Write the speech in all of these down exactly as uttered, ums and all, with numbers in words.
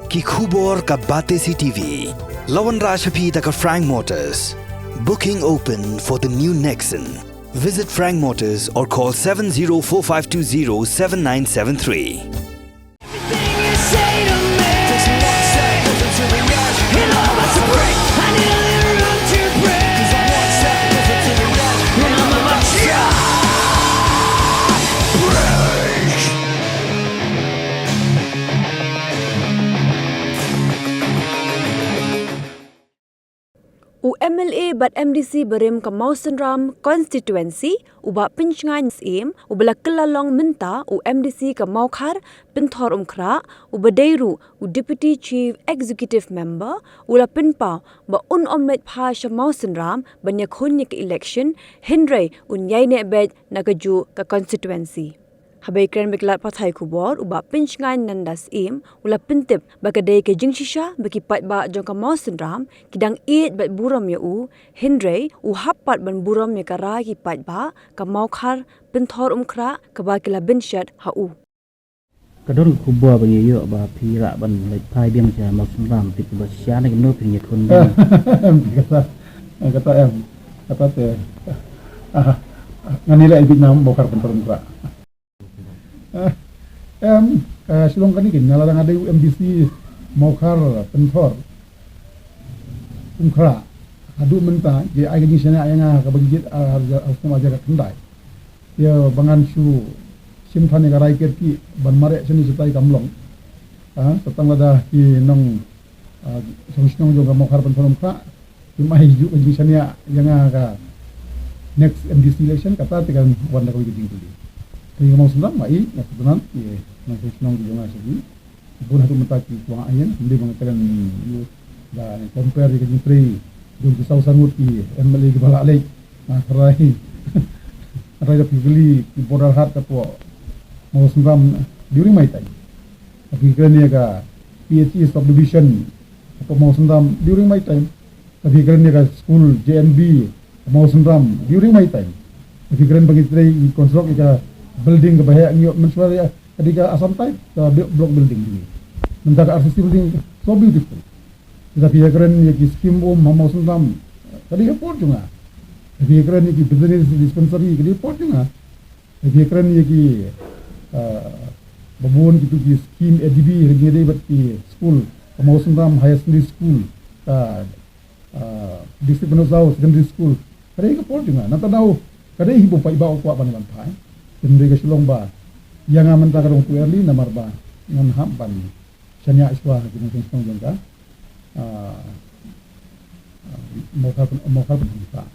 Ki khubor ka Batesi T V. La wanrah sha phi da ka Frank Motors. Booking open for the new Nexon. Visit Frank Motors or call seven zero four five two zero seven nine seven three. U M L A bad M D C barim ka Mawsynram constituency, u Bah Pynshngain Syiem, uba la kylla long mynta u M D C ka Mawkhar Pynthor Umkhrah, uba dei ruh u Deputy Chief Executive Member, u la pynpaw ba un ym leit phai sha Mawsynram ban ïakhun ïa ka election, hynrei un ïaineh beit na kajuh ka constituency. Haba ïakren bad ki lad pathai khubor, u Bah Pynshngain Nanda Syiem u la pyntip ba ka dei ka jingshisha ba ki paidbah jong ka Mawsynram ki dang ïeit bad burom ïa u, hynrei u hap pat ban burom ïa ka rai ki paidbah ka Mawkhar Pynthor Umkhrah kaba ki la bynshet ha u. Ka don ka khubor ba ngi ïoh ba phi rah ban leit phai biang sha Mawsynram, tip ba shisha ne kumno phi ïakhun biang? Em, kata, kata em, kata te. Ah, ngan ïaleh beit na Mawkhar Pynthor Umkhrah. Ah, em, ka Shillong kane keiñ, nga la dang dei u M D C Mawkhar Pynthor Umkhrah. Haduh mynta, ki ai ka jingshaniah ïa nga kaba ki jied, ah, ha snem ar hajar khyndai. Ïa ba ngan shu shim than ïa ka rai kyrkieh ban mareh shane shatai kam long. Ah, sa tang lada ki nong, ah, shnong shnong jong ka Mawkhar Pynthor Umkhrah kim ai juh ka jingshaniah ïa nga ha ka next M D C election, kata te kan wan da kawei ka jingkylli. Te ïa ka Mawsynram ma i, nga sngewtynnat ïa nong shnong shnong ki jong nga shaei. Bun haduh mynta ki kwah ïa, ym dei ba nga kren ïa, da compare ïa ka jingtrei jong ki saw san ngut ki M L A kiba la leit. Nga tharai, nga tharai da phi kylli ki border hapoh Mawsynram during my time. Da phi kren ïa ka P H E subdivision hapoh Mawsynram during my time. Da phi kren ïa ka school J N B Mawsynram during my time. Da phi kren ba ngi trei construct ïa ka building kaba heh ngi ïoh mynshuwa ïa ka dei ka Assam type ka bi-, block building dei. Mynta ka R C C building so beautiful. Da phi kren ïa ki scheme um ha Mawsynram ka dei ka por jong nga. Da phi kren ïa ki veterinary dispensary ka dei ka por jong nga. Da phi kren ïa ki, ah, ba bun kitu ki scheme A D B ha ki dei bad ki school, ka Mawsynram Higher Secondary School, ka, ah, District Pynursau Secondary School. Ka dei ka por jong nga. Nangta daw ka dei hi ba u paidbah u kwah ban wan phai. Te ym dei ka Shillong ba ïa nga mynta ka dang too early namar ba ngan hap ban shaniah shuwa ha ki nongshong shnong jong ka, ah, ah, Mawkhar, Mawkhar Pynthor Umkhrah.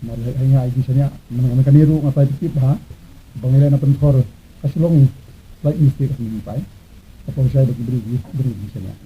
Namar ha nga ai jingshaniah, mynta kane ruh nga try tip ba, ba ngi leh na Pynthor ka Shillong slight mistake ka mynta. Ka pynshai ba ki briew ki briew jingshaniah.